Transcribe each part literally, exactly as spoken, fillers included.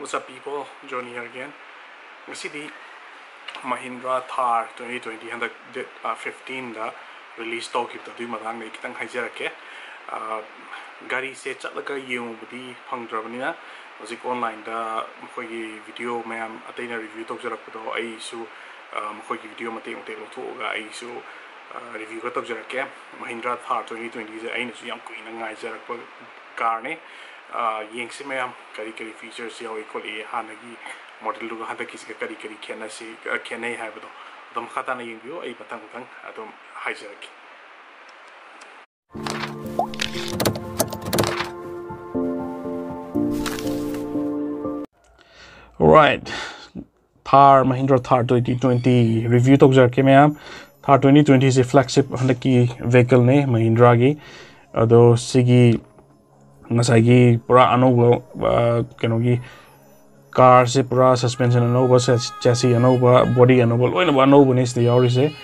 What's up, people? Johnny here again. ꯉꯁꯤꯗꯤ Mahindra Thar twenty twenty ꯍꯟꯗꯛ date fifteen ꯗ release ꯇꯧꯈꯤꯕꯗꯣ, ꯑꯗꯨꯒꯤ ꯃꯇꯥꯡꯗ ꯑꯩ ꯈꯤꯇꯪ ꯍꯥꯏꯖꯔꯛꯀꯦ꯫ ꯑ, ꯒꯥꯔꯤꯁꯦ ꯆꯠꯂꯒ ꯌꯦꯡꯉꯨꯕꯗꯤ ꯐꯪꯗ꯭ꯔꯕꯅꯤꯅ, ꯍꯧꯖꯤꯛ online ꯗ ꯃꯈꯣꯏꯒꯤ video ꯃꯌꯥꯝ ꯑꯇꯩꯅ review ꯇꯧꯖꯔꯛꯄꯗꯣ ꯑꯩꯁꯨ, ꯑ, ꯃꯈꯣꯏꯒꯤ video ꯃꯇꯦꯛ ꯃꯇꯦꯛ ꯂꯧꯊꯣꯛꯑꯒ ꯑꯩꯁꯨ, ꯑ, review ꯈꯔ ꯇꯧꯖꯔꯛꯀꯦ꯫ Mahindra Thar twenty twenty ꯁꯦ ꯑꯩꯅꯁꯨ ꯌꯥꯝ ꯀꯨꯏꯅ ꯉꯥꯏꯖꯔꯛꯄ car ꯅꯦ꯫ ꯑ, ꯌꯦꯡꯁꯤ ꯃꯌꯥꯝ, ꯀꯔꯤ ꯀꯔꯤ features ꯌꯥꯎꯏ ꯈꯣꯠꯂꯤ, ꯍꯥꯟꯅꯒꯤ model ꯗꯨꯒ ꯍꯟꯗꯛꯀꯤꯁꯤꯒ ꯀꯔꯤ ꯀꯔꯤ ꯈꯦꯠꯅꯁꯤ, ꯑ, ꯈꯦꯠꯅꯩ ꯍꯥꯏꯕꯗꯣ꯫ ꯑꯗꯣ ꯃꯈꯥ ꯇꯥꯅ ꯌꯦꯡꯕꯤꯌꯨ, ꯑꯩ ꯃꯊꯪ ꯃꯊꯪ ꯑꯗꯨꯝ ꯍꯥꯏꯖꯔꯛꯀꯦ꯫ Alright, Thar, Mahindra Thar twenty twenty review ꯇꯧꯖꯔꯛꯀꯦ ꯃꯌꯥꯝ꯫ Thar twenty twenty ꯁꯦ flagship ꯍꯟꯗꯛꯀꯤ vehicle ꯅꯦ Mahindra ꯒꯤ꯫ ꯑꯗꯣ ꯁꯤꯒꯤ ꯉꯁꯥꯏꯒꯤ ꯄꯨꯔꯥ ꯑꯅꯧꯕ, ꯑ, ꯀꯩꯅꯣꯒꯤ car ꯁꯦ ꯄꯨꯔꯥ suspension ꯑꯅꯧꯕ, chas-, chassis ꯑꯅꯧꯕ, body ꯑꯅꯧꯕ, ꯂꯣꯏꯅꯃꯛ ꯑꯅꯧꯕꯅꯦ ꯁꯤꯗ ꯌꯥꯎꯔꯤꯁꯦ꯫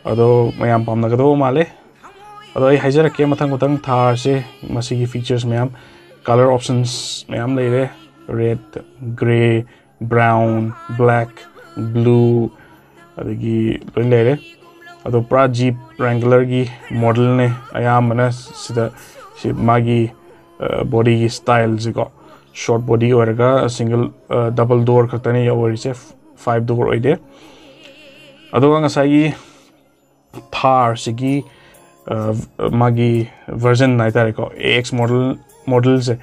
ꯑꯗꯣ ꯃꯌꯥꯝ ꯄꯥꯝꯅꯒꯗꯧꯕ ꯃꯥꯜꯂꯦ꯫ ꯑꯗꯣ ꯑꯩ ꯍꯥꯏꯖꯔꯛꯀꯦ ꯃꯊꯪ ꯃꯊꯪ Thar ꯁꯦ, ꯃꯁꯤꯒꯤ features ꯃꯌꯥꯝ, color options ꯃꯌꯥꯝ ꯂꯩꯔꯦ, red, grey, brown, black, blue, ꯑꯗꯒꯤ ꯂꯣꯏ ꯂꯩꯔꯦ꯫ ꯑꯗꯣ ꯄꯨꯔꯥ Jeep Wrangler ꯒꯤ model ꯅꯦ꯫ ꯑꯌꯥꯝꯕꯅ ꯁꯤꯗ ꯁꯤ ꯃꯥꯒꯤ, ꯑ, body ꯒꯤ style ꯁꯤꯀꯣ, short body ꯑꯣꯏꯔꯒ single, ꯑ, double door ꯈꯛꯇꯅꯦ ꯌꯥꯎꯔꯤꯁꯦ, five door ꯑꯣꯏꯗꯦ꯫ ꯑꯗꯨꯒ ꯉꯁꯥꯏꯒꯤ Thar ꯁꯤꯒꯤ, ꯑ, ꯃꯥꯒꯤ version ꯍꯥꯏꯇꯥꯔꯦꯀꯣ, A X model, model ꯁꯦ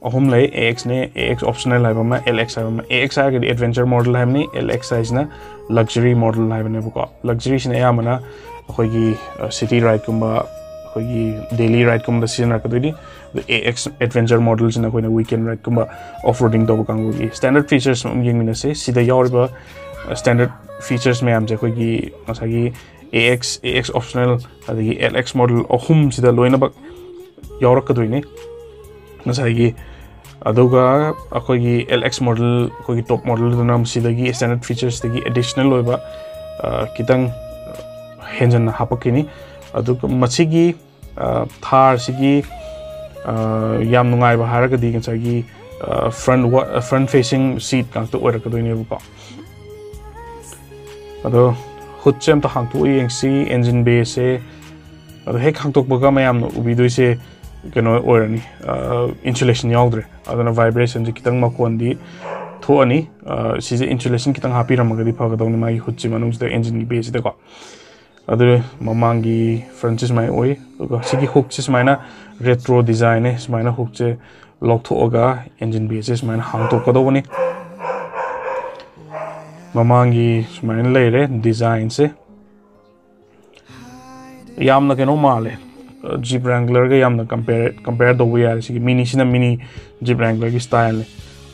ꯑꯍꯨꯝ ꯂꯩ, A X ꯅꯦ, A X optional ꯍꯥꯏꯕ ꯑꯃ, L X ꯍꯥꯏꯕ ꯑꯃ꯫ A X ꯍꯥꯏꯔꯒꯗꯤ adventure model ꯍꯥꯏꯕꯅꯤ, L X ꯍꯥꯏꯁꯤꯅ luxury model ꯍꯥꯏꯕꯅꯦꯕꯀꯣ꯫ Luxury ꯁꯤꯅ ꯑꯌꯥꯝꯕꯅ ꯑꯩꯈꯣꯏꯒꯤ, ꯑ, city ride ꯀꯨꯝꯕ, ꯑꯩꯈꯣꯏꯒꯤ daily ride ꯀꯨꯝꯕꯗ ꯁꯤꯖꯤꯟꯅꯔꯛꯀꯗꯣꯏꯅꯤ꯫ ꯑꯗꯨ A X adventure model ꯁꯤꯅ ꯑꯩꯈꯣꯏꯅ weekend ride ꯀꯨꯝꯕ, off roading ꯇꯧꯕ ꯀꯥꯡꯕꯨꯒꯤ꯫ Standard features ꯑꯃ ꯌꯦꯡꯃꯤꯟꯅꯁꯦ꯫ ꯁꯤꯗ ꯌꯥꯎꯔꯤꯕ, ꯑ, standard features ꯃꯌꯥꯝꯁꯦ ꯑꯩꯈꯣꯏꯒꯤ ꯉꯁꯥꯏꯒꯤ A X, A X optional, ꯑꯗꯒꯤ L X model ꯑꯍꯨꯝꯁꯤꯗ ꯂꯣꯏꯅꯃꯛ ꯌꯥꯎꯔꯛꯀꯗꯣꯏꯅꯤ ꯉꯁꯥꯏꯒꯤ꯫ ꯑꯗꯨꯒ ꯑꯩꯈꯣꯏꯒꯤ L X model, ꯑꯩꯈꯣꯏꯒꯤ top model ꯗꯨꯅ ꯃꯁꯤꯗꯒꯤ standard features ꯇꯒꯤ additional ꯑꯣꯏꯕ, ꯑ, ꯈꯤꯇꯪ ꯍꯦꯟꯖꯟꯅ ꯍꯥꯞꯄꯛꯈꯤꯅꯤ꯫ ꯑꯗꯨꯒ ꯃꯁꯤꯒꯤ, ꯑ, Thar ꯁꯤꯒꯤ, ꯑ, ꯌꯥꯝ ꯅꯨꯡꯉꯥꯏꯕ ꯍꯥꯏꯔꯒꯗꯤ ꯉꯁꯥꯏꯒꯤ front front facing seat ꯉꯥꯛꯇ ꯑꯣꯏꯔꯛꯀꯗꯣꯏꯅꯦꯕꯀꯣ꯫ ꯑꯗꯣ hoodꯁꯦ ꯑꯝꯇ ꯍꯥꯡꯇꯣꯛꯑ ꯌꯦꯡꯁꯤ, engine bayꯁꯦ꯫ ꯑꯗꯣ ꯍꯦꯛ ꯍꯥꯡꯇꯣꯛꯄꯒ ꯃꯌꯥꯝꯅ ꯎꯕꯤꯗꯣꯏꯁꯦ ꯀꯩꯅꯣ ꯑꯣꯏꯔꯅꯤ, insulation ꯌꯥꯎꯗ꯭ꯔꯦ꯫ ꯑꯗꯨꯅ vibrationꯁꯦ ꯈꯤꯇꯪ ꯃꯈꯣꯟꯗꯤ ꯊꯣꯛꯑꯅꯤ꯫ ꯁꯤꯁꯦ insulation ꯈꯤꯇꯪ ꯍꯥꯞꯄꯤꯔꯝꯃꯒꯗꯤ ꯐꯒꯗꯧꯅꯤ ꯃꯥꯒꯤ hoodꯁꯤ ꯃꯅꯨꯡꯁꯤꯗ, engineꯒꯤ bayꯁꯤꯗꯀꯣ꯫ ꯑꯗꯨ ꯃꯃꯥꯡꯒꯤ frontꯁꯦ ꯁꯨꯃꯥꯏꯅ ꯑꯣꯏ꯫ ꯑꯗꯨꯒ ꯁꯤꯒꯤ hookꯁꯦ ꯁꯨꯃꯥꯏꯅ retro designꯅꯦ꯫ ꯁꯨꯃꯥꯏꯅ hookꯁꯦ ꯂꯧꯊꯣꯛꯑꯒ engine bayꯁꯦ ꯁꯨꯃꯥꯏꯅ ꯍꯥꯡꯗꯣꯛꯀꯗꯧꯕꯅꯤ꯫ ꯃꯃꯥꯡꯒꯤ ꯁꯨꯃꯥꯏꯅ ꯂꯩꯔꯦ designꯁꯦ꯫ ꯌꯥꯝꯅ ꯀꯩꯅꯣ ꯃꯥꯜꯂꯦ, Jeep Wranglerꯒ ꯌꯥꯝꯅ compare compare ꯇꯧꯕ ꯌꯥꯔꯦ꯫ ꯁꯤꯒꯤ miniꯁꯤꯅ mini Jeep Wranglerꯒꯤ styleꯅꯦ꯫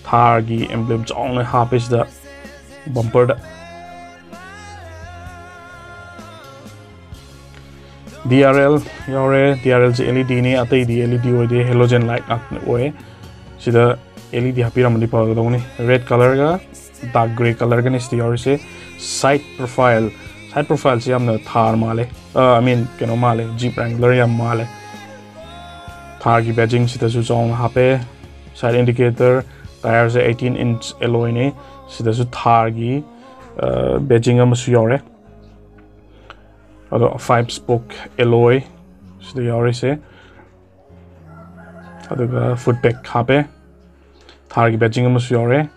Tharꯒꯤ emblem ꯆꯥꯎꯅ ꯍꯥꯞꯄꯦ ꯁꯤꯗ bumperꯗ꯫ DRL ꯌꯥꯎꯔꯦ꯫ DRLꯁꯦ LEDꯅꯤ, ꯑꯇꯩꯗꯤ LED ꯑꯣꯏꯗꯦ, halogen light ꯉꯥꯛꯇ ꯑꯣꯏ꯫ ꯁꯤꯗ LED ꯍꯥꯞꯄꯤꯔꯝꯃꯗꯤ ꯐꯒꯗꯧꯅꯤ꯫ Red colorꯒ dark grey colorꯒꯅꯤ ꯁꯤꯗ ꯌꯥꯎꯔꯤꯁꯦ꯫ Side profile, side profileꯁꯦ ꯌꯥꯝꯅ Thar ꯃꯥꯜꯂꯦ, I mean ꯀꯩꯅꯣ ꯃꯥꯜꯂꯦ, Jeep Wrangler ꯌꯥꯝ ꯃꯥꯜꯂꯦ꯫ Tharꯒꯤ badgingꯁꯤꯗꯁꯨ ꯆꯥꯎꯅ ꯍꯥꯞꯄꯦ꯫ Side indicator, tireꯁꯦ eighteen inch alloyꯅꯤ꯫ ꯁꯤꯗꯁꯨ Tharꯒꯤ badging ꯑꯃꯁꯨ ꯌꯥꯎꯔꯦ꯫ ꯑꯗꯣ five spoke alloy ꯁꯤꯗ ꯌꯥꯎꯔꯤꯁꯦ꯫ ꯑꯗꯨꯒ foot peg ꯍꯥꯞꯄꯦ꯫ Tharꯒꯤ badging ꯑꯃꯁꯨ ꯌꯥꯎꯔꯦ꯫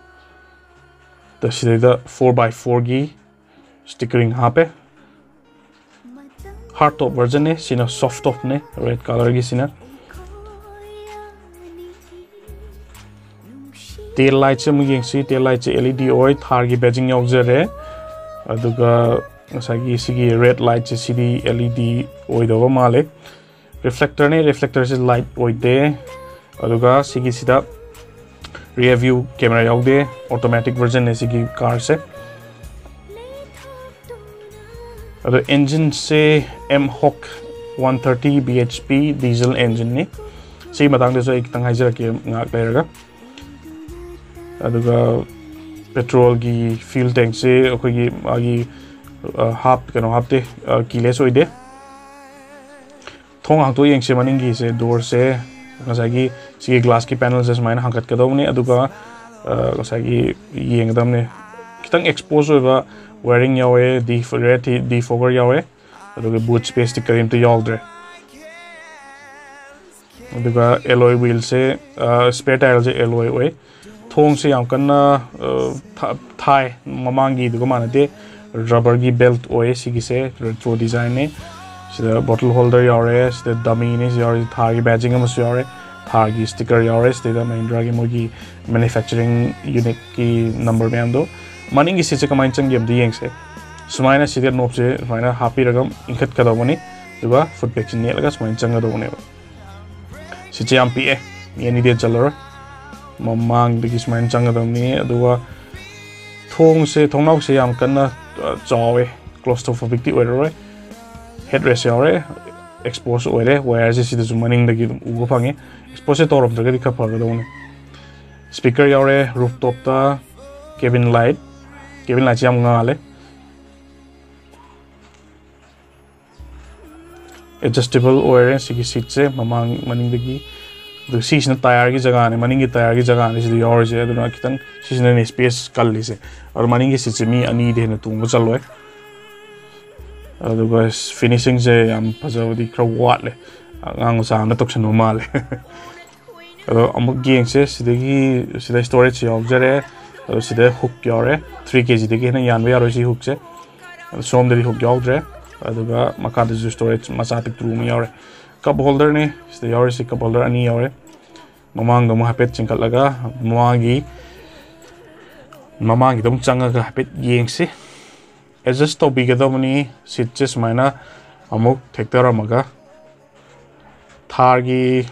ꯑꯗ ꯁꯤꯗꯩꯗ four by fourꯒꯤ stickering ꯍꯥꯞꯄꯦ꯫ Hard top versionꯅꯦ꯫ ꯁꯤꯅ soft topꯅꯦ, red colorꯒꯤꯁꯤꯅ꯫ Tail lightꯁꯦ ꯑꯃꯨꯛ ꯌꯦꯡꯁꯤ꯫ Tail lightꯁꯦ LED ꯑꯣꯏ, Tharꯒꯤ badging ꯌꯥꯎꯖꯔꯦ꯫ ꯑꯗꯨꯒ ꯉꯁꯥꯏꯒꯤ ꯁꯤꯒꯤ red lightꯁꯦ, ꯁꯤꯗꯤ LED ꯑꯣꯏꯗꯕ ꯃꯥꯜꯂꯦ꯫ Reflectorꯅꯦ, reflectorꯁꯦ light ꯑꯣꯏꯗꯦ꯫ ꯑꯗꯨꯒ ꯁꯤꯒꯤꯁꯤꯗ rear view camera ꯌꯥꯎꯗꯦ, automatic versionꯅꯦ ꯁꯤꯒꯤ carꯁꯦ꯫ ꯑꯗꯣ engineꯁꯦ M Hock one thirty B H P diesel engineꯅꯤ꯫ ꯁꯤꯒꯤ ꯃꯇꯥꯡꯗꯁꯨ ꯑꯩ ꯈꯤꯇꯪ ꯍꯥꯏꯖꯔꯛꯀꯦ ꯉꯥꯏꯍꯥꯛ ꯂꯩꯔꯒ꯫ ꯑꯗꯨꯒ petrolꯒꯤ fuel tankꯁꯦ ꯑꯩꯈꯣꯏꯒꯤ ꯃꯥꯒꯤ half ꯀꯩꯅꯣ ꯍꯥꯞꯇꯦ, keyless ꯑꯣꯏꯗꯦ꯫ ꯊꯣꯡ ꯍꯥꯡꯇꯣꯛ ꯌꯦꯡꯁꯦ ꯃꯅꯤꯡꯒꯤꯁꯦ, doorꯁꯦ꯫ ꯉꯁꯥꯏꯒꯤ ꯁꯤꯒꯤ ꯒ꯭ꯂꯥꯁꯀꯤ ꯄꯦꯅꯦꯜꯁꯦ ꯁꯨꯃꯥꯏꯅ ꯍꯥꯡꯀꯠꯀꯗꯧꯕꯅꯤ꯫ ꯑꯗꯨꯒ ꯉꯁꯥꯏꯒꯤ ꯌꯦꯡꯒꯗꯕꯅꯤ, ꯈꯤꯇꯪ ꯑꯦꯛꯁꯄꯣꯖ ꯑꯣꯏꯕ ꯋꯥꯌꯔꯤꯡ ꯌꯥꯎꯋꯦ, ꯗꯤ ꯔꯦꯠ ꯗꯤꯐꯣꯒꯔ ꯌꯥꯎꯋꯦ꯫ ꯑꯗꯨꯒ ꯕꯨꯠ ꯁ꯭ꯄꯦꯁꯇꯤ ꯀꯔꯤꯝꯇ ꯌꯥꯎꯗ꯭ꯔꯦ꯫ ꯑꯗꯨꯒ ꯑꯦꯂꯣꯏ ꯋꯤꯜꯁꯦ, ꯁ꯭ꯄꯦꯌꯔ ꯇꯥꯌꯔꯁꯦ ꯑꯦꯂꯣꯏ ꯑꯣꯏ꯫ ꯊꯣꯡꯁꯦ ꯌꯥꯝ ꯀꯟꯅ ꯊꯥꯏ, ꯃꯃꯥꯡꯒꯤꯗꯨꯒ ꯃꯥꯟꯅꯗꯦ꯫ ꯔꯕꯔꯒꯤ ꯕꯦꯜꯠ ꯑꯣꯏ ꯁꯤꯒꯤꯁꯦ, ꯔꯦꯇ꯭ꯔꯣ ꯗꯤꯖꯥꯏꯟꯅꯦ꯫ ꯁꯤꯗ ꯕꯣꯇꯜ ꯍꯣꯜꯗꯔ ꯌꯥꯎꯔꯦ, ꯁꯤꯗ ꯗꯃꯤꯅꯦ, ꯁꯤ ꯌꯥꯎꯔꯦ, ꯊꯥꯔꯒꯤ ꯕꯦꯖꯤꯡ ꯑꯃꯁꯨ ꯌꯥꯎꯔꯦ, ꯊꯥꯔꯒꯤ ꯁ꯭ꯇꯤꯀꯔ ꯌꯥꯎꯔꯦ꯫ ꯁꯤꯗꯩꯗ ꯃꯍꯤꯟꯗ꯭ꯔꯥꯒꯤ ꯃꯣꯏꯒꯤ ꯃꯦꯅꯨꯐꯦꯛꯆꯔꯤꯡ ꯌꯨꯅꯤꯠꯀꯤ ꯅꯝꯕꯔ ꯃꯌꯥꯝꯗꯣ꯫ ꯃꯅꯤꯡꯒꯤ ꯁꯤꯠꯁꯦ ꯀꯃꯥꯏꯅ ꯆꯪꯒꯦ ꯑꯝꯇ ꯌꯦꯡꯁꯦ꯫ ꯁꯨꯃꯥꯏꯅ ꯁꯤꯗ ꯅꯣꯞꯁꯦ ꯁꯨꯃꯥꯏꯅ ꯍꯥꯞꯄꯤꯔꯒ ꯏꯟꯈꯠꯀꯗꯧꯕꯅꯤ꯫ ꯑꯗꯨꯒ ꯐꯨꯠ ꯄꯦꯛꯁꯦ ꯅꯦꯠꯂꯒ ꯁꯨꯃꯥꯏꯅ ꯆꯪꯒꯗꯧꯕꯅꯦꯕ꯫ ꯁꯤꯠꯁꯦ ꯌꯥꯝ ꯄꯤꯛꯑꯦ, ꯃꯤ ꯑꯅꯤꯗꯤ ꯆꯜꯂꯔꯣꯏ꯫ ꯃꯃꯥꯡꯗꯒꯤ ꯁꯨꯃꯥꯏꯅ ꯆꯪꯒꯗꯕꯅꯤ꯫ ꯑꯗꯨꯒ ꯊꯣꯡꯁꯦ, ꯊꯣꯡꯅꯥꯎꯁꯦ ꯌꯥꯝ ꯀꯟꯅ ꯆꯥꯎꯋꯦ, ꯀ꯭ꯂꯣꯁꯇ꯭ꯔꯣꯐꯣꯕꯤꯛꯇꯤ ꯑꯣꯏꯔꯔꯣꯏ꯫ ꯍꯦꯠ ꯔꯦꯁ ꯌꯥꯎꯔꯦ, ꯑꯦꯛꯁꯄꯣꯖ ꯑꯣꯏꯔꯦ꯫ ꯋꯥꯌꯔꯁꯦ ꯁꯤꯗꯁꯨ ꯃꯅꯤꯡꯗꯒꯤ ꯑꯗꯨꯝ ꯎꯕ ꯐꯪꯉꯦ꯫ ꯑꯦꯛꯁꯄꯣꯖꯁꯦ ꯇꯧꯔꯝꯗ꯭ꯔꯒꯗꯤ ꯈꯔ ꯐꯒꯗꯧꯕꯅꯤ꯫ ꯁ꯭ꯄꯤꯀꯔ ꯌꯥꯎꯔꯦ, ꯔꯨꯐ ꯇꯣꯞꯇ ꯀꯦꯕꯤꯟ ꯂꯥꯏꯠ, ꯀꯦꯕꯤꯟ ꯂꯥꯏꯠꯁꯦ ꯌꯥꯝ ꯉꯥꯜꯂꯦ꯫ ꯑꯦꯗꯖꯁꯇꯦꯕꯜ ꯑꯣꯏꯔꯦ ꯁꯤꯒꯤ ꯁꯤꯠꯁꯦ, ꯃꯃꯥꯡ ꯃꯅꯤꯡꯗꯒꯤ꯫ ꯑꯗꯨꯒ ꯁꯤꯁꯤꯅ ꯇꯥꯌꯔꯒꯤ ꯖꯒꯥꯅꯤ, ꯃꯅꯤꯡꯒꯤ ꯇꯥꯌꯔꯒꯤ ꯖꯒꯥꯅꯤ ꯁꯤꯗ ꯌꯥꯎꯔꯤꯁꯦ꯫ ꯑꯗꯨꯅ ꯈꯤꯇꯪ ꯁꯤꯁꯤꯅ ꯁ꯭ꯄꯦꯁ ꯀꯜꯂꯤꯁꯦ꯫ ꯑꯗꯣ ꯃꯅꯤꯡꯒꯤ ꯁꯤꯠꯁꯦ ꯃꯤ ꯑꯅꯤꯗꯤ ꯍꯦꯟꯅ ꯇꯣꯡꯕ ꯆꯜꯂꯣꯏ꯫ ꯑꯗꯨꯒ ꯐꯤꯅꯤꯁꯤꯡꯁꯦ ꯌꯥꯝ ꯐꯖꯕꯗꯤ ꯈꯔ ꯋꯥꯠꯂꯦ, ꯑꯉꯥꯡ ꯃꯆꯥ ꯑꯃꯅ ꯇꯧꯁꯟꯕ ꯃꯥꯜꯂꯦ꯫ ꯑꯗꯣ ꯑꯃꯨꯛ ꯌꯦꯡꯁꯦ꯫ ꯁꯤꯗꯒꯤ, ꯁꯤꯗ ꯁ꯭ꯇꯣꯔꯦꯖ ꯌꯥꯎꯖꯔꯦ꯫ ꯑꯗꯣ ꯁꯤꯗ ꯍꯨꯛ ꯌꯥꯎꯔꯦ꯫ ꯊ꯭ꯔꯤ ꯀꯦ ꯖꯤꯗꯒꯤ ꯍꯦꯟꯅ ꯌꯥꯟꯕ ꯌꯥꯔꯣꯏ ꯁꯤ ꯍꯨꯛꯁꯦ꯫ ꯑꯗꯣ ꯁꯣꯝꯗꯗꯤ ꯍꯨꯛ ꯌꯥꯎꯗ꯭ꯔꯦ꯫ ꯑꯗꯨꯒ ꯃꯈꯥꯗꯁꯨ ꯁ꯭ꯇꯣꯔꯦꯖ ꯃꯆꯥ ꯄꯤꯛꯇ꯭ꯔꯨ ꯑꯃ ꯌꯥꯎꯔꯦ꯫ ꯀꯞ ꯍꯣꯜꯗꯔꯅꯤ ꯁꯤꯗ ꯌꯥꯎꯔꯤꯁꯤ, ꯀꯞ ꯍꯣꯜꯗꯔ ꯑꯅꯤ ꯌꯥꯎꯔꯦ꯫ ꯃꯃꯥꯡꯗ ꯑꯃꯨꯛ ꯍꯥꯏꯐꯦꯠ ꯆꯤꯡꯈꯠꯂꯒ ꯃꯃꯥꯡꯒꯤ, ꯃꯃꯥꯡꯒꯤꯗ ꯑꯃꯨꯛ ꯆꯪꯉꯒ ꯍꯥꯏꯐꯦꯠ ꯌꯦꯡꯁꯤ꯫ ꯑꯦꯗꯖꯁ ꯇꯧꯕꯤꯒꯗꯕꯅꯤ ꯁꯤꯠꯁꯦ ꯁꯨꯃꯥꯏꯅ ꯑꯃꯨꯛ ꯊꯦꯛꯇꯔꯝꯃꯒ꯫ ꯊꯥꯔꯒꯤ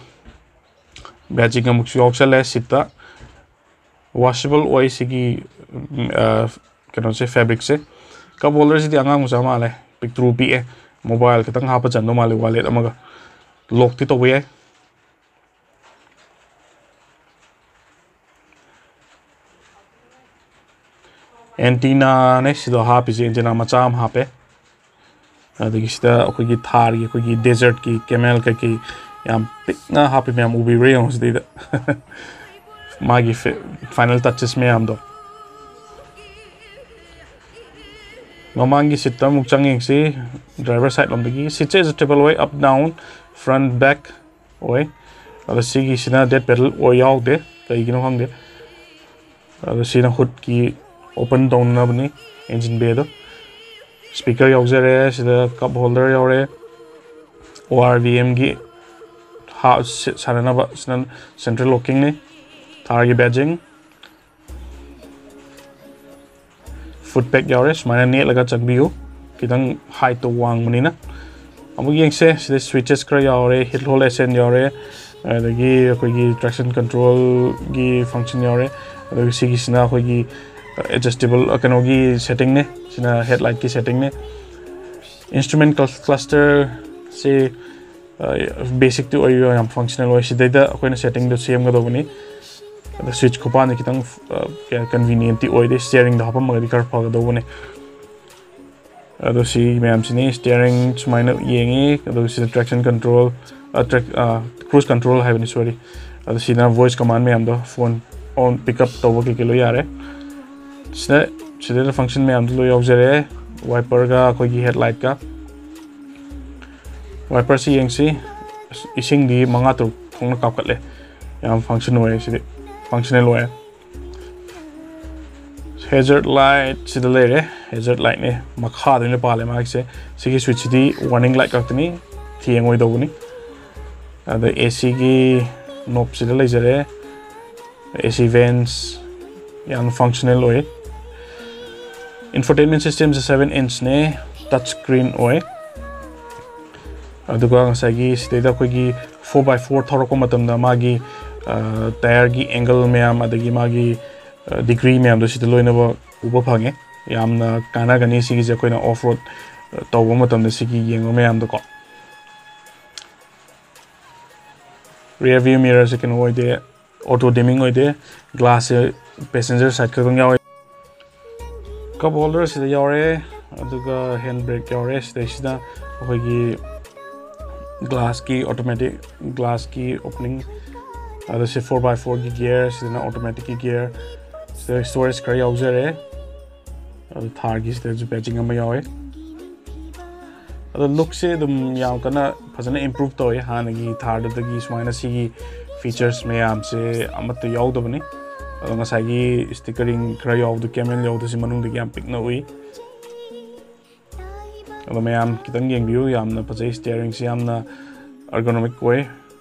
ꯕꯦꯖꯤꯡ ꯑꯃꯨꯛꯁꯨ ꯌꯥꯎꯁꯜꯂꯦ ꯁꯤꯠꯇ꯫ ꯋꯥꯁꯦꯕꯜ ꯑꯣꯏ ꯁꯤꯒꯤ, ꯎꯝ, ꯑ, ꯀꯩꯅꯣꯁꯦ, ꯐꯦꯕ꯭ꯔꯤꯛꯁꯦ꯫ ꯀꯞ ꯍꯣꯜꯗꯔꯁꯤꯗꯤ ꯑꯉꯥꯡ ꯃꯆꯥ ꯃꯥꯜꯂꯦ, ꯄꯤꯛꯇ꯭ꯔꯨ ꯄꯤꯛꯑꯦ꯫ ꯃꯣꯕꯥꯏꯜ ꯈꯤꯇꯪ ꯍꯥꯞꯄ ꯆꯟꯗꯧ ꯃꯥꯜꯂꯦ, ꯋꯥꯂꯦꯠ ꯑꯃꯒ꯫ ꯂꯣꯛꯇꯤ ꯇꯧꯕ ꯌꯥꯏ꯫ ꯑꯦꯟꯇꯤꯅꯥꯅꯦ ꯁꯤꯗ ꯍꯥꯞꯄꯤꯁꯦ, ꯑꯦꯟꯇꯤꯅꯥ ꯃꯆꯥ ꯑꯃ ꯍꯥꯞꯄꯦ꯫ ꯑꯗꯒꯤ ꯁꯤꯗ ꯑꯩꯈꯣꯏꯒꯤ ꯊꯥꯔꯒꯤ, ꯑꯩꯈꯣꯏꯒꯤ ꯗꯦꯖꯔꯠꯀꯤ ꯀꯦꯃꯦꯜ ꯀꯩꯀꯩ ꯌꯥꯝ ꯄꯤꯛꯅ ꯍꯥꯞꯄꯤ ꯃꯌꯥꯝ, ꯎꯕꯤꯕ꯭ꯔꯥ ꯌꯦꯡꯉꯣ ꯁꯤꯗꯩꯗ꯫ ꯃꯥꯒꯤ ꯐꯤ-, final touches ꯃꯌꯥꯝꯗꯣ꯫ ꯃꯃꯥꯡꯒꯤ seat ꯇ ꯑꯃꯨꯛ ꯆꯪ ꯌꯦꯡꯁꯤ꯫ Driver side ꯂꯣꯝꯗꯒꯤ seat ꯁꯦ adjustable ꯑꯣꯏ, up down, front back ꯑꯣꯏ꯫ ꯑꯗꯣ ꯁꯤꯒꯤꯁꯤꯅ dead pedal ꯑꯣꯏ ꯌꯥꯎꯗꯦ, ꯀꯩꯒꯤꯅꯣ ꯈꯪꯗꯦ꯫ ꯑꯗꯣ ꯁꯤꯅ hood ꯀꯤ open ꯇꯧꯅꯕꯅꯤ, engine bay ꯗꯣ꯫ Speaker ꯌꯥꯎꯖꯔꯦ, ꯁꯤꯗ cup holder ꯌꯥꯎꯔꯦ, O R V M ꯒꯤ ꯍꯥ-, ꯁꯤ-, ꯁꯥꯟꯅꯅꯕ꯫ ꯁꯤꯅ central locking ꯅꯤ꯫ Thar ꯒꯤ badging, foot peg ꯌꯥꯎꯔꯦ, ꯁꯨꯃꯥꯏꯅ ꯅꯦꯠꯂꯒ ꯆꯪꯕꯤꯌꯨ, ꯈꯤꯇꯪ height ꯇꯣ ꯋꯥꯡꯕꯅꯤꯅ꯫ ꯑꯃꯨꯛ ꯌꯦꯡꯁꯦ, ꯁꯤꯗ switches ꯈꯔ ꯌꯥꯎꯔꯦ, hill hold assist ꯌꯥꯎꯔꯦ, ꯑꯗꯒꯤ ꯑꯩꯈꯣꯏꯒꯤ traction control ꯒꯤ function ꯌꯥꯎꯔꯦ, ꯑꯗꯨꯒ ꯁꯤꯒꯤꯁꯤꯅ ꯑꯩꯈꯣꯏꯒꯤ adjustable, ꯑ, ꯀꯩꯅꯣꯒꯤ setting ꯅꯦ, ꯁꯤꯅ headlight ꯀꯤ setting ꯅꯦ꯫ Instrument cl-, cluster ꯁꯤ, ꯑ, basic ꯇꯤ ꯑꯣꯏꯕ, ꯌꯥꯝ functional ꯑꯣꯏ꯫ ꯁꯤꯗꯩꯗ ꯑꯩꯈꯣꯏꯅ setting ꯗꯣ ꯁꯦꯝꯒꯗꯧꯕꯅꯤ꯫ ꯑꯗꯣ switch ꯈꯨꯄꯥꯟꯁꯦ ꯈꯤꯇꯪ, ꯑ, ꯀꯩ-, convenient ꯇꯤ ꯑꯣꯏꯗꯦ, steering ꯗ ꯍꯥꯞꯄꯝꯃꯒꯗꯤ ꯈꯔ ꯐꯒꯗꯧꯕꯅꯦ꯫ ꯑꯗꯣ ꯁꯤ ꯃꯌꯥꯝꯁꯤꯅꯤ, steering ꯁꯨꯃꯥꯏꯅ ꯌꯦꯡꯉꯤ, ꯑꯗꯨꯒ ꯁꯤꯗ traction control, ꯑ, track-, ꯑ, cruise control ꯍꯥꯏꯕꯅꯤ, sorry꯫ ꯑꯗꯣ ꯁꯤꯅ voice command ꯃꯌꯥꯝꯗꯣ, phone on pick up ꯇꯧꯕ ꯀꯩꯀꯩ ꯂꯣꯏ ꯌꯥꯔꯦ꯫ ꯁꯤꯗ, ꯁꯤꯗ function ꯃꯌꯥꯝꯗꯣ ꯂꯣꯏ ꯌꯥꯎꯖꯔꯦ, wiper ꯒ ꯑꯩꯈꯣꯏꯒꯤ headlight ꯀ꯫ Wiper ꯁꯤ ꯌꯦꯡꯁꯤ, ꯏꯁꯤꯡꯗꯤ ꯃꯉꯥ ꯇꯔꯨꯛ ꯊꯣꯛꯅ ꯀꯥꯞꯈꯠꯂꯦ, ꯌꯥꯝ function ꯑꯣꯏꯌꯦ ꯁꯤꯗꯤ, functional ꯑꯣꯏꯌꯦ꯫ Hazard light ꯁꯤꯗ ꯂꯩꯔꯦ, hazard light ꯅꯦ, ꯃꯈꯥꯗ ꯑꯣꯏꯅ ꯄꯥꯜꯂꯦ ꯃꯥꯒꯤꯁꯦ꯫ ꯁꯤꯒꯤ switch ꯁꯤꯗꯤ warning light ꯉꯥꯛꯇꯅꯤ, ꯊꯦꯡꯉꯣꯏꯗꯧꯕꯅꯤ꯫ ꯑꯗ A C ꯒꯤ knob ꯁꯤꯗ ꯂꯩꯖꯔꯦ, A C vents, ꯌꯥꯝ functional ꯑꯣꯏ꯫ Infotainment system ꯁꯦ seven inch ꯅꯦ, touch screen ꯑꯣꯏ꯫ ꯑꯗꯨꯒ ꯉꯁꯥꯏꯒꯤ ꯁꯤꯗꯩꯗ ꯑꯩꯈꯣꯏꯒꯤ four by four ꯊꯧꯔꯛꯄ ꯃꯇꯝꯗ ꯃꯥꯒꯤ, ꯑ, tyre ꯒꯤ angle ꯃꯌꯥꯝ, ꯑꯗꯒꯤ ꯃꯥꯒꯤ, ꯑ, degree ꯃꯌꯥꯝꯗꯣ ꯁꯤꯗ ꯂꯣꯏꯅꯃꯛ ꯎꯕ ꯐꯪꯉꯦ꯫ ꯌꯥꯝꯅ ꯀꯥꯟꯅꯒꯅꯤ ꯁꯤꯒꯤꯁꯦ ꯑꯩꯈꯣꯏꯅ off road, ꯑ, ꯇꯧꯕ ꯃꯇꯝꯗ ꯁꯤꯒꯤ ꯌꯦꯡꯕ ꯃꯌꯥꯝꯗꯣꯀꯣ꯫ Rear view mirror ꯁꯦ ꯀꯩꯅꯣ ꯑꯣꯏꯗꯦ, auto dimming ꯑꯣꯏꯗꯦ, glass ꯁꯦ passenger side ꯈꯛꯇꯪ ꯌꯥꯎꯋꯦ꯫ Cup holder ꯁꯤꯗ ꯌꯥꯎꯔꯦ, ꯑꯗꯨꯒ hand brake ꯌꯥꯎꯔꯦ꯫ ꯁꯤꯗꯩꯁꯤꯗ ꯑꯩꯈꯣꯏꯒꯤ ꯒ꯭ꯂꯥꯁꯀꯤ ꯑꯣꯇꯣꯃꯦꯇꯤꯛ ꯒ꯭ꯂꯥꯁꯀꯤ ꯑꯣꯄꯅꯤꯡ, ꯑꯗ ꯁꯤ ꯐꯣꯔ ꯕꯥꯏ ꯐꯣꯔꯒꯤ ꯒꯤꯌꯔ, ꯁꯤꯗꯅ ꯑꯣꯇꯣꯃꯦꯇꯤꯛꯀꯤ ꯒꯤꯌꯔ, ꯁꯤꯗ ꯁ꯭ꯇꯣꯔꯦꯖ ꯈꯔ ꯌꯥꯎꯖꯔꯦ꯫ ꯑꯗꯣ ꯊꯥꯔꯒꯤ ꯁꯤꯗꯁꯨ ꯕꯦꯖꯤꯡ ꯑꯃ ꯌꯥꯎꯋꯦ꯫ ꯑꯗꯣ ꯂꯨꯛꯁꯦ ꯑꯗꯨꯝ ꯌꯥꯝ ꯀꯟꯅ ꯐꯖꯅ ꯏꯝꯄ꯭ꯔꯨꯞ ꯇꯧꯋꯦ ꯍꯥꯟꯅꯒꯤ ꯊꯥꯔꯗꯨꯗꯒꯤ꯫ ꯁꯨꯃꯥꯏꯅ ꯁꯤꯒꯤ ꯐꯤꯆꯔꯁ ꯃꯌꯥꯝꯁꯦ ꯑꯃꯠꯇ ꯌꯥꯎꯗꯕꯅꯤ꯫ ꯑꯗꯣ ꯉꯁꯥꯏꯒꯤ ꯁ꯭ꯇꯤꯀꯔꯤꯡ ꯈꯔ ꯌꯥꯎꯕꯗꯣ, ꯀꯦꯃꯦꯜ ꯌꯥꯎꯕꯗꯣ, ꯁꯤ ꯃꯅꯨꯡꯗꯒꯤ ꯌꯥꯝ ꯄꯤꯛꯅ ꯎꯏ꯫ ꯑꯗꯣ ꯃꯌꯥꯝ ꯈꯤꯇꯪ ꯌꯦꯡꯕꯤꯌꯨ, ꯌꯥꯝꯅ ꯐꯖꯩ꯫ ꯁ꯭ꯇꯤꯌꯔꯤꯡꯁꯦ ꯌꯥꯝꯅ ꯑꯔꯒꯣꯅꯣꯃꯤꯛ ꯑꯣꯏ,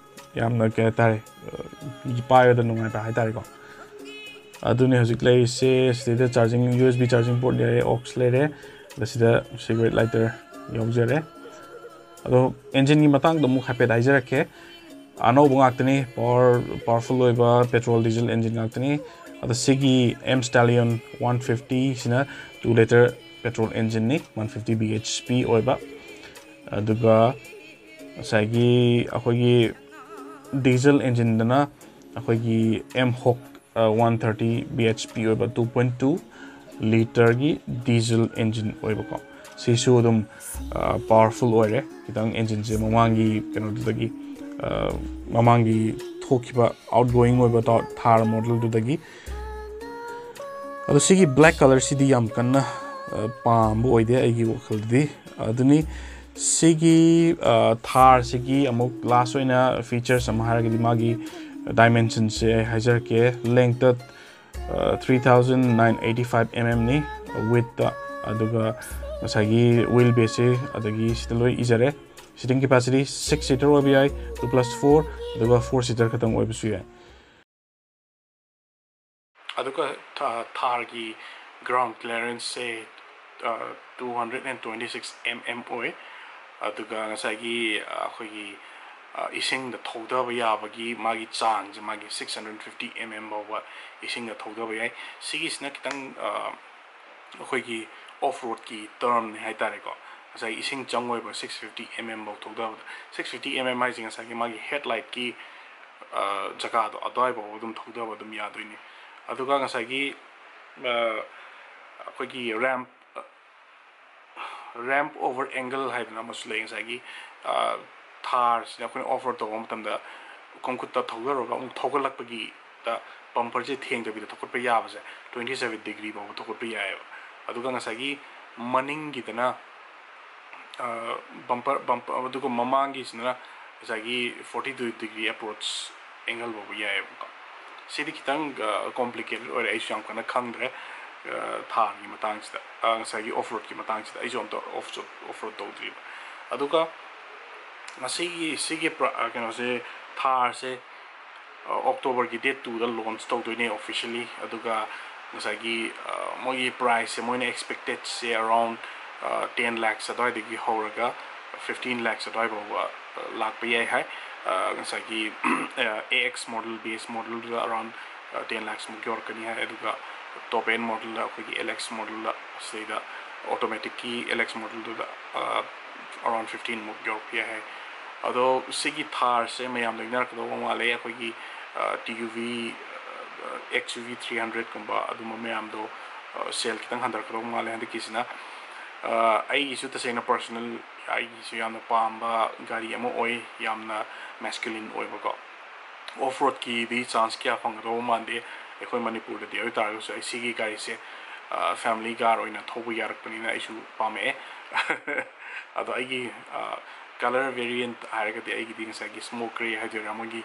ꯌꯥꯝꯅ ꯀꯩ ꯍꯥꯏꯇꯥꯔꯦ, ꯑ, ꯄꯥꯏꯕꯗ ꯅꯨꯡꯉꯥꯏꯕ ꯍꯥꯏꯇꯥꯔꯦꯀꯣ꯫ ꯑꯗꯨꯅꯤ ꯍꯧꯖꯤꯛ ꯂꯩꯔꯤꯁꯦ꯫ ꯁꯤꯗꯩꯗ charging, U S B charging port ꯂꯩꯔꯦ, ꯑꯣꯛꯁ ꯂꯩꯔꯦ, ꯑꯗ ꯁꯤꯗ ꯁꯤꯒꯔꯦꯠ ꯂꯥꯏꯇꯔ ꯌꯥꯎꯖꯔꯦ꯫ ꯑꯗꯣ ꯏꯟꯖꯤꯟꯒꯤ ꯃꯇꯥꯡꯗ ꯑꯃꯨꯛ ꯍꯥꯏꯐꯦꯠ ꯍꯥꯏꯖꯔꯛꯀꯦ꯫ ꯑꯅꯧꯕ ꯉꯥꯛꯇꯅꯤ, ꯄꯋꯥꯔ, ꯄꯋꯥꯔꯐꯨꯜ ꯑꯣꯏꯕ ꯄꯦꯇ꯭ꯔꯣꯜ ꯗꯤꯖꯜ ꯏꯟꯖꯤꯟ ꯉꯥꯛꯇꯅꯤ꯫ ꯑꯗ ꯁꯤꯒꯤ ꯑꯦꯝ ꯁ꯭ꯇꯥꯂꯤꯌꯟ ꯋꯥꯟ ꯐꯤꯐꯇꯤ ꯁꯤꯅ ꯇꯨ ꯂꯤꯇꯔ ꯄꯦꯇ꯭ꯔꯣꯜ ꯏꯟꯖꯤꯟꯅꯤ, one fifty B H P ꯑꯣꯏꯕ꯫ ꯑꯗꯨꯒ ꯉꯁꯥꯏꯒꯤ ꯑꯩꯈꯣꯏꯒꯤ ꯗꯤꯖꯜ ꯏꯟꯖꯤꯟꯗꯅ ꯑꯩꯈꯣꯏꯒꯤ M Hawk one thirty B H P ꯑꯣꯏꯕ ꯇꯨ ꯄꯣꯏꯟ ꯇꯨ ꯂꯤꯇꯔꯒꯤ ꯗꯤꯖꯜ ꯏꯟꯖꯤꯟ ꯑꯣꯏꯕꯀꯣ꯫ ꯁꯤꯁꯨ ꯑꯗꯨꯝ ꯄꯋꯥꯔꯐꯨꯜ ꯑꯣꯏꯔꯦ ꯈꯤꯇꯪ, ꯏꯟꯖꯤꯟꯁꯦ ꯃꯃꯥꯡꯒꯤ ꯀꯩꯅꯣꯗꯨꯗꯒꯤ, ꯑ, ꯃꯃꯥꯡꯒꯤ ꯊꯣꯛꯈꯤꯕ ꯑꯥꯎꯠ ꯒꯣꯌꯤꯡ ꯑꯣꯏꯕ ꯊꯥ-, ꯊꯥꯔ ꯃꯣꯗꯦꯜꯗꯨꯗꯒꯤ꯫ ꯑꯗꯣ ꯁꯤꯒꯤ ꯕ꯭ꯂꯦꯛ ꯀꯂꯔꯁꯤꯗꯤ ꯌꯥꯝ ꯀꯟꯅ, ꯑ, ꯄꯥꯝꯕ ꯑꯣꯏꯗꯦ ꯑꯩꯒꯤ ꯋꯥꯈꯜꯗꯗꯤ꯫ ꯑꯗꯨꯅꯤ ꯁꯤꯒꯤ, ꯑ, ꯊꯥꯔꯁꯤꯒꯤ ꯑꯃꯨꯛ ꯂꯥꯁ ꯑꯣꯏꯅ ꯐꯤꯆꯔꯁ ꯑꯃ ꯍꯥꯏꯔꯒꯗꯤ ꯃꯥꯒꯤ ꯗꯥꯏꯃꯦꯟꯁꯟꯁꯦ ꯑꯩ ꯍꯥꯏꯖꯔꯛꯀꯦ꯫ Length, uh, three thousand nine eighty five M ꯑꯦꯝꯅꯤ, ꯋꯤꯠꯇ, ꯑꯗꯨꯒ ꯉꯁꯥꯏꯒꯤ ꯋꯤꯜ ꯕꯦꯁꯁꯦ ꯑꯗꯒꯤ ꯁꯤꯗ ꯂꯣꯏ ꯏꯖꯔꯦ꯫ ꯁꯤꯇꯤꯡ ꯀꯦꯄꯥꯁꯤꯇꯤ ꯁꯤꯛꯁ ꯁꯤꯇꯔ ꯑꯣꯏꯕ ꯌꯥꯏ, ꯇꯨ ꯄ꯭ꯂꯁ ꯐꯣꯔ, ꯑꯗꯨꯒ ꯐꯣꯔ ꯁꯤꯇꯔ ꯈꯛꯇꯪ ꯑꯣꯏꯕꯁꯨ ꯌꯥꯏ꯫ ꯑꯗꯨꯒ ꯊꯥ-, ꯊꯥꯔꯒꯤ ꯒ꯭ꯔꯥꯎꯟ ꯀ꯭ꯂꯤꯌꯥꯔꯦꯟꯁꯁꯦ, uh, two hundred and twenty six M M ꯑꯣꯏ꯫ ꯑꯗꯨꯒ ꯉꯁꯥꯏꯒꯤ, ꯑ, ꯑꯩꯈꯣꯏꯒꯤ, ꯑ, ꯏꯁꯤꯡꯗ ꯊꯧꯗꯕ ꯌꯥꯕꯒꯤ ꯃꯥꯒꯤ ꯆꯥꯡꯁꯦ, ꯃꯥꯒꯤ six hundred fifty M M ꯐꯥꯎꯕ ꯏꯁꯤꯡꯗ ꯊꯧꯗꯕ ꯌꯥꯏ꯫ ꯁꯤꯒꯤꯁꯤꯅ ꯈꯤꯇꯪ, ꯑ, ꯑꯩꯈꯣꯏꯒꯤ ꯑꯣꯐ ꯔꯣꯗꯀꯤ ꯇꯔꯝꯅꯤ ꯍꯥꯏ ꯇꯥꯔꯦꯀꯣ꯫ ꯉꯁꯥꯏ ꯏꯁꯤꯡ ꯆꯪꯉꯣꯏꯕ ꯁꯤꯛꯁ ꯐꯤꯐꯇꯤ ꯑꯦꯝ ꯑꯦꯝ ꯐꯥꯎ ꯊꯧꯗꯕꯗ꯫ ꯁꯤꯛꯁ ꯐꯤꯐꯇꯤ ꯑꯦꯝ ꯑꯦꯝ ꯍꯥꯏꯁꯦ ꯉꯁꯥꯏꯒꯤ ꯃꯥꯒꯤ ꯍꯦꯠꯂꯥꯏꯠꯀꯤ, ꯑ, ꯖꯒꯥꯗꯣ ꯑꯗꯨꯋꯥꯏꯐꯥꯎ ꯑꯗꯨꯝ ꯊꯧꯗꯕ ꯑꯗꯨꯝ ꯌꯥꯗꯣꯏꯅꯤ꯫ ꯑꯗꯨꯒ ꯉꯁꯥꯏꯒꯤ, ꯑ, ꯑꯩꯈꯣꯏꯒꯤ ꯔꯦꯝꯞ, ꯔꯦꯝꯞ ꯑꯣꯚꯔ ꯑꯦꯡꯒꯜ ꯍꯥꯏꯗꯅ ꯑꯃꯁꯨ ꯂꯩ꯫ ꯉꯁꯥꯏꯒꯤ, ꯑ, ꯊꯥꯔꯁꯤꯅ ꯑꯩꯈꯣꯏꯅ ꯑꯣꯐ ꯔꯣꯗ ꯇꯧꯕ ꯃꯇꯝꯗ ꯈꯣꯡꯈꯨꯠꯇ ꯊꯧꯗꯔꯒ ꯑꯃꯨꯛ ꯊꯧꯒꯠꯂꯛꯄꯒꯤꯗ ꯕꯝꯄꯔꯁꯦ ꯊꯦꯡꯗꯕꯤꯗ ꯊꯧꯒꯠꯄ ꯌꯥꯕꯁꯦ twenty seven degree ꯐꯥꯎꯕ ꯊꯧꯒꯠꯄ ꯌꯥꯏꯑꯕ꯫ ꯑꯗꯨꯒ ꯉꯁꯥꯏꯒꯤ ꯃꯅꯤꯡꯒꯤꯗꯅ ꯕꯝꯄꯔ ꯕꯝꯄꯔ ꯑꯗꯨꯒ ꯃꯃꯥꯡꯒꯤꯁꯤꯅ ꯉꯁꯥꯏꯒꯤ forty two degree approach angle ꯐꯥꯎꯕ ꯌꯥꯏꯑꯕꯀꯣ꯫ ꯁꯤꯗꯤ ꯈꯤꯇꯪ ꯀꯣꯝꯄ꯭ꯂꯤꯀꯦꯇꯦꯠ ꯑꯣꯏꯔꯦ, ꯑꯩꯁꯨ ꯌꯥꯝ ꯀꯟꯅ ꯈꯪꯗ꯭ꯔꯦ ꯊꯥꯔꯒꯤ ꯃꯇꯥꯡꯁꯤꯗ, ꯉꯁꯥꯏꯒꯤ ꯑꯣꯐ ꯔꯣꯗꯀꯤ ꯃꯇꯥꯡꯁꯤꯗ ꯑꯩꯁꯨ ꯑꯝꯇ ꯑꯣꯐ ꯔꯣꯗ ꯇꯧꯗ꯭ꯔꯤꯕ꯫ ꯑꯗꯨꯒ ꯉꯁꯤꯒꯤ ꯁꯤꯒꯤ ꯀꯩꯅꯣꯁꯦ, ꯊꯥꯔꯁꯦ ꯑꯣꯛꯇꯣꯕꯔꯒꯤ date two ꯗ launch ꯇꯧꯗꯣꯏꯅꯦ officially꯫ ꯑꯗꯨꯒ ꯉꯁꯥꯏꯒꯤ ꯃꯣꯏꯒꯤ ꯄ꯭ꯔꯥꯏꯁꯁꯦ, ꯃꯣꯏꯅ ꯑꯦꯛꯁꯄꯦꯛꯇꯦꯠꯁꯦ around ten lakhs ꯑꯗꯨꯋꯥꯏꯗꯒꯤ ꯍꯧꯔꯒ fifteen lakhs ꯑꯗꯨꯋꯥꯏ ꯐꯥꯎꯕ ꯂꯥꯛꯄ ꯌꯥꯏ ꯍꯥꯏ꯫ ꯉꯁꯥꯏꯒꯤ AX model, base model ꯗꯨꯗ around ten lakhs ꯃꯨꯛ ꯌꯧꯔꯛꯀꯅꯤ ꯍꯥꯏ꯫ ꯑꯗꯨꯒ top end model ꯗ, ꯑꯩꯈꯣꯏꯒꯤ LX model ꯗ, ꯁꯤꯗꯩꯗ automatic ꯀꯤ LX model ꯗꯨꯗ around fifteen ꯃꯨꯛ ꯌꯧꯔꯛꯄ ꯌꯥꯏ ꯍꯥꯏ꯫ ꯑꯗꯣ ꯁꯤꯒꯤ ꯊꯥꯔꯁꯦ ꯃꯌꯥꯝ ꯂꯩꯅꯔꯛꯀꯗꯧꯕ ꯃꯥꯜꯂꯦ꯫ ꯑꯩꯈꯣꯏꯒꯤ TUV, XUV three hundred ꯀꯨꯝꯕ ꯑꯗꯨꯝꯕ ꯃꯌꯥꯝꯗꯣ ꯁꯦꯜ ꯈꯤꯇꯪ ꯍꯟꯊꯔꯛꯀꯗꯧꯕ ꯃꯥꯜꯂꯦ ꯍꯟꯗꯛꯀꯤꯁꯤꯅ꯫ ꯑꯩꯒꯤꯁꯨ ꯇꯁꯦꯡꯅ personal ꯑꯩꯒꯤꯁꯨ ꯌꯥꯝꯅ ꯄꯥꯝꯕ ꯒꯥꯔꯤ ꯑꯃ ꯑꯣꯏ, ꯌꯥꯝꯅ masculine ꯑꯣꯏꯕꯀꯣ꯫ ꯑꯣꯐ ꯔꯣꯗꯀꯤꯗꯤ ꯆꯥꯟꯁ ꯀꯌꯥ ꯐꯪꯒꯗꯧꯕ ꯃꯥꯟꯗꯦ ꯑꯩꯈꯣꯏ ꯃꯅꯤꯄꯨꯔꯗꯗꯤ꯫ ꯑꯗꯨ ꯑꯣꯏ ꯇꯥꯔꯒꯁꯨ ꯑꯩ ꯁꯤꯒꯤ ꯒꯥꯔꯤꯁꯦ ꯐꯦꯃꯤꯂꯤ ꯀꯥꯔ ꯑꯣꯏꯅ ꯊꯧꯕ ꯌꯥꯔꯛꯄꯅꯤꯅ ꯑꯩꯁꯨ ꯄꯥꯝꯃꯛꯑꯦ꯫ ꯑꯗꯣ ꯑꯩꯒꯤ ꯀꯂꯔ ꯚꯦꯔꯤꯌꯦꯟꯠ ꯍꯥꯏꯔꯒꯗꯤ ꯑꯩꯒꯤꯗꯤ ꯉꯁꯥꯏꯒꯤ smoke grey ꯍꯥꯏꯗꯣꯏꯔꯥ, ꯃꯣꯏꯒꯤ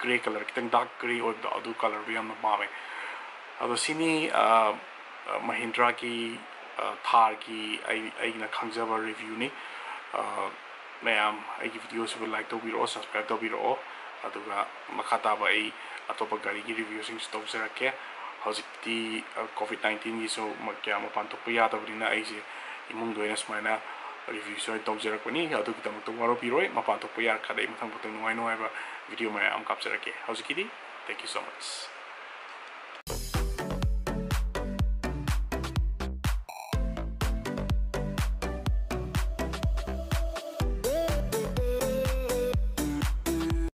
grey colour, ꯈꯤꯇꯪ dark grey ꯑꯣꯏꯕꯗꯣ, ꯑꯗꯨ ꯀꯂꯔꯗꯨ ꯌꯥꯝꯅ ꯄꯥꯝꯃꯦ꯫ ꯑꯗꯣ ꯁꯤꯅꯤ ꯃꯍꯤꯟꯗ꯭ꯔꯥꯒꯤ ꯊꯥꯔꯒꯤ ꯑꯩ ꯑꯩꯅ ꯈꯪꯖꯕ ꯔꯤꯚ꯭ꯌꯨꯅꯤ꯫ ꯃꯌꯥꯝ ꯑꯩꯒꯤ ꯚꯤꯗꯤꯑꯣꯁꯤꯕꯨ ꯂꯥꯏꯛ ꯇꯧꯕꯤꯔꯛꯑꯣ, ꯁꯕꯁꯀ꯭ꯔꯥꯏꯕ ꯇꯧꯕꯤꯔꯛꯑꯣ, ꯑꯗꯨꯒ ꯃꯈꯥ ꯇꯥꯕ ꯑꯩ ꯑꯇꯣꯞꯄ ꯒꯥꯔꯤꯒꯤ ꯔꯤꯚ꯭ꯌꯨꯁꯤꯡꯁꯨ ꯇꯧꯖꯔꯛꯀꯦ꯫ ꯍꯧꯖꯤꯛꯇꯤ ꯀꯣꯚꯤꯗ ꯅꯥꯏꯟꯇꯤꯟꯒꯤꯁꯨ ꯀꯌꯥ ꯃꯄꯥꯟ ꯊꯣꯛꯄ ꯌꯥꯗꯕꯅꯤꯅ ꯑꯩꯁꯦ ꯏꯃꯨꯡꯗ ꯑꯣꯏꯅ ꯁꯨꯃꯥꯏꯅ ꯔꯤꯚ꯭ꯌꯨꯁꯨ ꯑꯣꯏꯅ ꯇꯧꯖꯔꯛꯄꯅꯤ꯫ ꯑꯗꯨꯒꯤꯗꯃꯛꯇ ꯋꯥꯔꯧꯕꯤꯔꯣꯏ, ꯃꯄꯥꯟ ꯊꯣꯛꯄ ꯌꯥꯔꯀꯥꯟꯗ ꯑꯩ ꯃꯊꯪ ꯃꯊꯪ ꯅꯨꯡꯉꯥꯏ ꯅꯨꯡꯉꯥꯏꯕ ꯚꯤꯗꯤꯑꯣ ꯃꯌꯥꯝ ꯑꯃ ꯀꯥꯞꯆꯔꯛꯀꯦ꯫ ꯍꯧꯖꯤꯛꯀꯤꯗꯤ thank you so much꯫